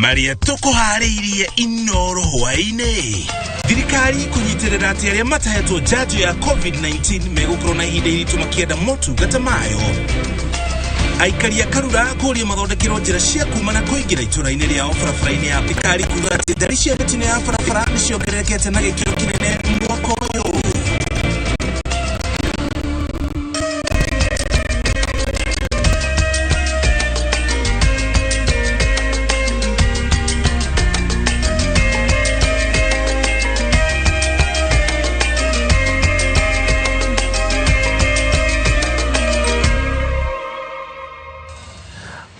Marĩa tũkũharĩirie Inoro hwaĩ-inĩ. Thirikari kũnyitĩrĩra atĩ arĩa matahetwo njanjo ya COVID-19 megũkorwo na ihinda iritũ makĩenda motungata mayo. Aikari a Karura kũria mathondekerwo njĩra cia kuma na kũingĩra itũra-inĩ rĩao barabara-inĩ ya thirikari kuga atĩ ndari cia mĩtino ya barabara nĩ ciongererekete na gĩkĩro kĩnene mwaka ũyũ.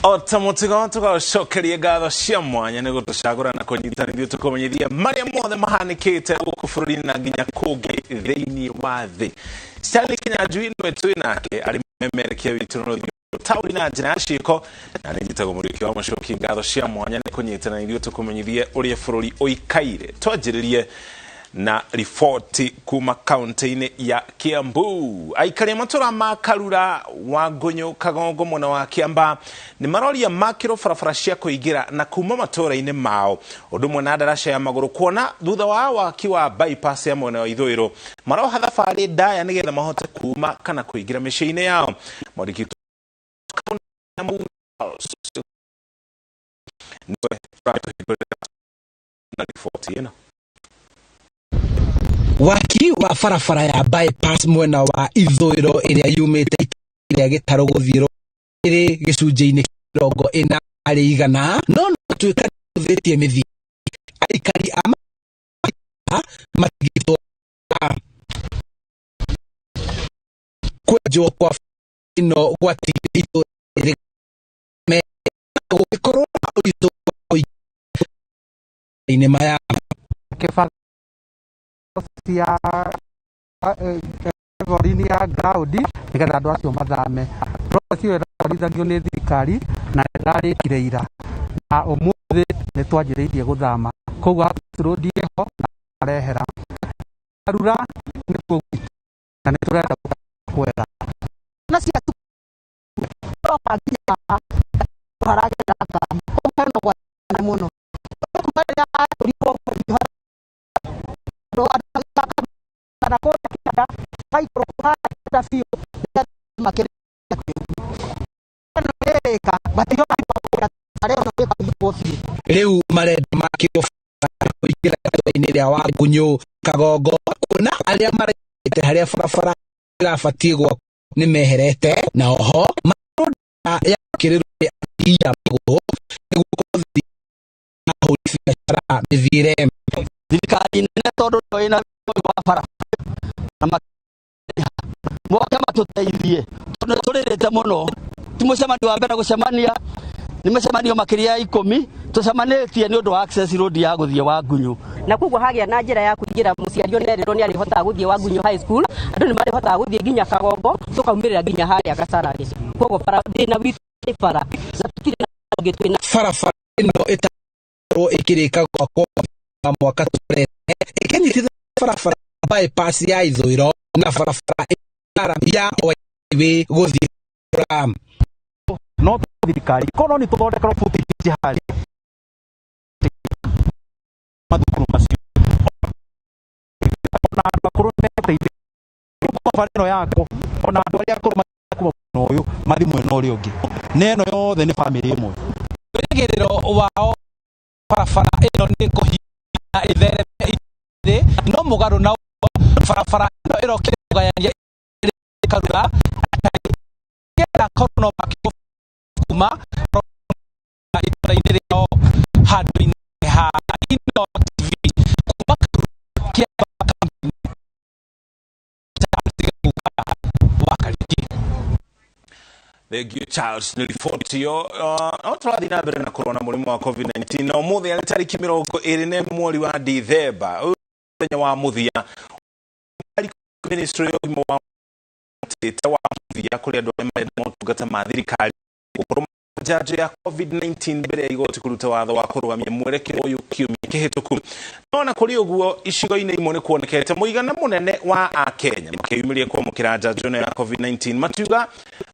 O ta mũtigo tũgacokeria ngatho cia mwanya nĩ gũtũcagũra na kũnyitanithio tũkũmenyithia marĩa mothe mahanĩkĩte gũkũ bũrũri-inĩ na nginya kũngĩ thĩinĩ wa thĩ. Stanley Kinyanjui nĩwe twĩ nake arĩ memerekia witũ na rũthiomi taũni na njĩra ya ciĩko, na nĩ njĩtagwo Mũriũki wa Mũcoki. Ngatho cia mwanya nĩ kũnyitana ithuĩ tũkũmenyithie ũrĩa bũrũri ũikaire. Twanjĩrĩrie na riboti kuma kaunti-inĩ ya Kiambu. Aikari a matũra ma Karura, Wangũnyũ, Kagongo mwena wa Kiamba nĩ maroria makĩrwo barabara cia kũingĩra na kuma matũra-inĩ mao, ũndũ ũmwe na ndaraca ya magũrũ, kuona thutha wa waki wa bypass ya mwena wa ithũĩro maroha thabarĩ ndaya nĩgetha mahote kuma kana kũingĩra mĩciĩ-inĩ yao. Mwandĩki nĩwe ũratũhingũrĩra na riboti ĩno. Waki wa barabara ya bypass mwena wa ithũĩro ĩrĩa yumĩte rĩa gĩtarũ gũthiĩ ĩrĩ gĩcunjĩ-inĩ 40%, no no tuĩka nĩũthĩtie mĩthiĩ aikari a matigĩtwo kwenjwo kwa ĩno gwatigire itũra gũgĩkorwo na ũritũ wa maya cia level-inĩ ya ground nĩgetha andũ acio mathame. Process ĩyo ĩratwarithagio nĩ thirikari na ĩrarĩkire ira, na ũmũthĩ nĩ twanjĩrĩirie gũthama, koguo access road ĩho na marehera Karura nĩkuo gwitũ na nĩ tũrenda kwega na cia roka nginya haragera ngari hena ũgwati mũno kuma rĩrĩa atũrirwo kana kũrĩa kĩanda maikũrũka harĩa biũ makĩria rĩu marenda makĩrwo kũingĩra itũra-inĩ rĩa Wangũnyũ Kagongo, kuona arĩa maraigĩte harĩa barabara ĩrabatiĩ gwakwo nĩ meherete, na oho ya kĩrĩrwo nĩ athii a magũrũ nĩguo gũthiĩ na ahũri biacara mĩthiĩre. Thirikari nene tondũ nĩyo ĩna wa barabara na moke matũteithie tondũ nĩ tũrĩrĩte mũno. Ti mũcemanio wa mbere gũcemania, nĩ mĩcemanio makĩria ya 10 tũcemanĩtie nĩ ũndũ wa access road ya gũthiĩ Wangũnyũ. Na koguo hagĩa na njĩra ya kũingĩra mũciari ona erĩrwo nĩ arĩhotaga gũthiĩ Wangũnyũ High School, andũ nĩ marĩhotaga gũthiĩ nginya Kagongo, tũkaumĩrĩra nginya harĩa Gacarage. Koguo bara thĩna witũ nĩ bara na tũtirĩ na ũngĩ twĩna. Barabara ĩno ĩtarwo ĩkĩrĩka gwakwo mwaka tũrete ĩkĩnyitithania barabara bypass ya ithũĩro na barabara ya Highway gũthiĩ Ram. No thirikari korwo nĩ tũthondekerwo footbridge harĩa mathukuru macio ona andũ akũrũ meteithie barabara ĩno yakwo, ona andũ arĩa akũrũ kuma mwena ũyũ mathiĩ mwena ũrĩa ũngĩ, na ĩno yothe nĩ bamĩrĩ ĩmwe. Wĩrĩgĩrĩro wao barabara ĩno nĩ kũhinga ĩthereme thĩ, no mũgarũ na ũguo barabara ĩno ĩrokire kũgayania Karura getha korwo no makĩrwo kuma itũra-inĩ rĩao handũ-inĩ ha Inooro TV kuma Karura Kĩamba kaunti-inĩ wa Kariuki. Thank you Charles nĩ riboti ĩyo. No tũrathiĩ na mbere na kũrũa na mũrimũ wa COVID-19, na ũmũthĩ arĩ tarĩki 21 mweri wa Dithemba, ũyũ mũthenya wa mũthia Ministry ya ũgima wa tĩte wa mũthia kũrĩ andũ arĩa marenda motungata ma thirikari gũkorwo njanjo ya COVID-19 mbere ya igoti kũruta watho wa kũrũgamia mwerekero ũyũ kiumia kĩhĩtũku. No na kũrĩ ũguo icigo-inĩ imwe nĩ kuonekete mũigana mũnene wa Akenya makĩyumĩria kwamũkĩra njanjo ĩno ya COVID-19,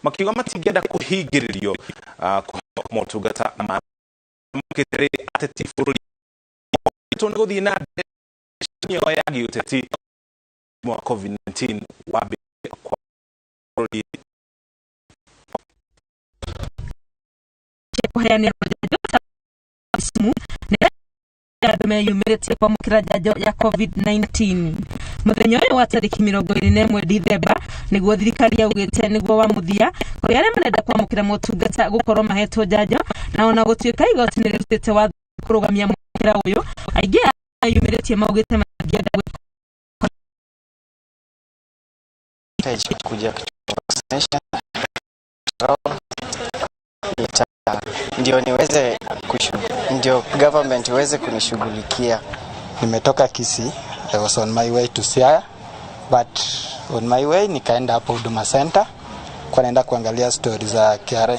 makiuga matingĩenda kũhingĩrĩrio kũheo motungata ma Kĩrĩ ateti bũrũri nĩ gũthiĩ na mbere ya gĩũteti wa COVID-19 wambĩrĩria kwa bũrũri. Kũheanĩrwo njanjo Kisumu nĩ andũ meyumĩrĩtie kwamũkĩra njanjo ya COVID-19 mũthenya ũyũ wa tarĩki 21 Dithemba, nĩguo thirikari yaugĩte nĩguo wa mũthia kũrĩ arĩa marenda kwamũkĩra motungata gũkorwo mahetwo njanjo. Na ona gũtuĩka igoti nĩ rĩrutĩte watho kũrũgamia mwamũkĩra ũyũ, aingĩ a meyumĩrĩtie maugĩte matingĩenda gwĩka. Kuja vaccination ndio niweze ndio government iweze kunishughulikia. Nimetoka Kisii, I was on my way to Siaya, but on my way nikaenda hapo Huduma Center kwa naenda kuangalia stori za KRA.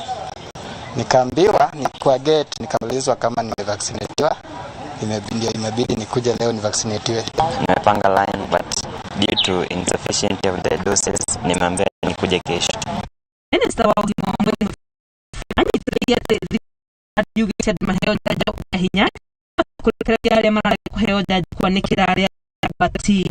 Nikaambiwa ni kwa gate, nikaulizwa kama nimevaccinatiwa. Ndio imebidi nikuje leo nivaccinatiwe. Nimepanga line, but due to insufficiency of the doses nimeambiwa nikuje kesho. Minista wa ũgima wa mwĩrĩ anyitĩrĩire atĩ thirikari yugĩte andũ maheo njanjo kwa hinya, kũrekereria arĩa mararega kũheo njanjo kwanĩkĩra arĩa agwati.